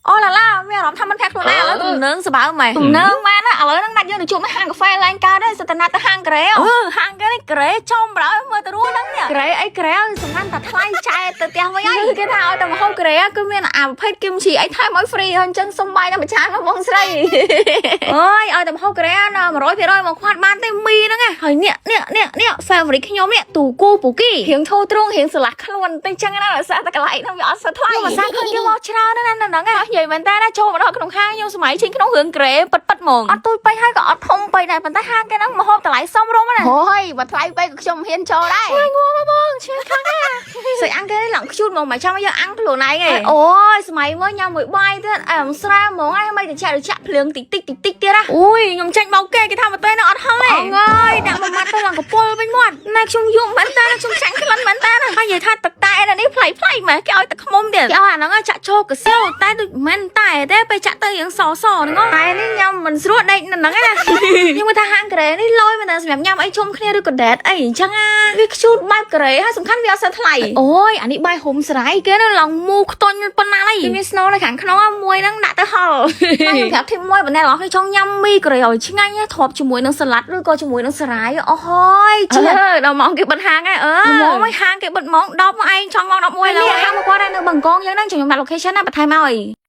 អូឡាឡាមានអារម្មណ៍ថាមិនភ័ក្រខ្លួនឯងឥឡូវទំនើងសបើម៉េះទំនើងមែនណាឥឡូវហ្នឹងណាត់យើងទៅជួបនៅហាងកាហ្វេឡើងកើតហើយសិតតែណាត់ទៅហាងក្រេអឺហាងគេនេះក្រេចំបណ្ដោយមើលទៅរួហ្នឹងនេះក្រេអីក្រេសំខាន់តែថ្លៃចែទៅផ្ទះវិញហើយគេថាឲ្យតែម្ហូបក្រេគឺមានអាប្រភេទគឹមឈីអីថែមឲ្យ free ហើយអញ្ចឹងសុំបាយតែមួយចានមកបងស្រី អើយឲ្យតែម្ហូបក្រេណា100%មកខ្វាត់បានទេមីហ្នឹងណាហើយនេះនេះនេះនេះ favorite ខ្ញុំនេះទូគូពូគីរៀងធូរទ្រង់រៀងស្រឡះខ្លួនតិចចឹងណាដោយសារតែកន្លែងហ្នឹងវាអត់សូវថ្លៃខ្ញុំអាសាឃើញគេមកច្រើនណាស់ណាហ្នឹងណានិយាយមែនតើណាចូលមកដល់ក្នុងហាងខ្ញុំសម័យចេញក្នុងរឿងក្រេប៉ិតប៉ិតហ្មងអត់ទូចពេកហើយក៏អត់ធំពេកដែរប៉ុន្តែហាងគេហ្នឹងម្ហូបតម្លៃសមរម្យណា អូយបើថ្លៃពេកក៏ខ្ញុំមិនហ៊ានចូលដែរ ឆ្ងាញ់ងាប់មកបងឆ្ងាញ់ខ្លាំងណាស់ស្អីអាំងគេនេះឡើងខ្ជូតហ្មងមិនចាំឲ្យយើងអាំងខ្លួនឯងឯងអូយសម័យមើលញ៉ាំមួយបាយទៀតអែមស្រាហ្មងឯងមិនតិចតិចភ្លើងតិចតិចតិចតិចទៀតណាអូយខ្ញុំចាញ់បោកគេគេថាមកទេនៅអត់ហឹងទេអងអើយដាក់មួយម៉ាត់ទៅឡើងកពុលវិញមាត់ណែខ្ញុំយំមែនតើខ្ញុំចាញ់ក្លិនមែនតើហើយនិយាយថាទឹកតែនេះប្លែកប្លែកម៉េះគេឲ្យទឹកខ្មុំទៀតគេឲ្យអាហ្នឹងចាក់ចូលកសៀវតែដូចមិនតែទេពេលចាក់ទៅរៀងសសហ្នឹងតែនេះញ៉ាំមិនស្រួលដេកនៅហ្នឹងណាខ្ញុំថាហាងក្រេនេះលយមែនតើសម្រាប់ញ៉ាំអីជុំគ្នាឬក៏ date អីអញ្ចឹងណាវាខ្ជូតបែបក្រេហើយសំខាន់វាអត់សូវថ្លៃអូយអានេះបាយហុំស្រ័យគេនៅឡើងមូខ្ទាញ់ប៉ុណ្ណាហើយគេមានស្នូលនៅខាងក្នុងមួយហ្នឹងដាក់ទៅហល់ខ្ញុំប្រាប់ធីមមួយបណ្ណែរបស់គេចង់ញ៉ាំមីក្រេឲ្យឆ្ងាញ់ធ្រាប់ជាមួយនឹងសាឡាត់ឬក៏ជាមួយនឹងសារាយអូហយជាតិដល់ម៉ោងគេបិទហាងហើយអឺម៉ោងឲ្យហាងគេបិទម៉ោង10មកឯងចង់ម៉ោង11ឡើយហាងមកគាត់នៅបឹងកងយើងហ្នឹងខ្ញុំដាក់ location ណាបន្ថែមឲ្យ។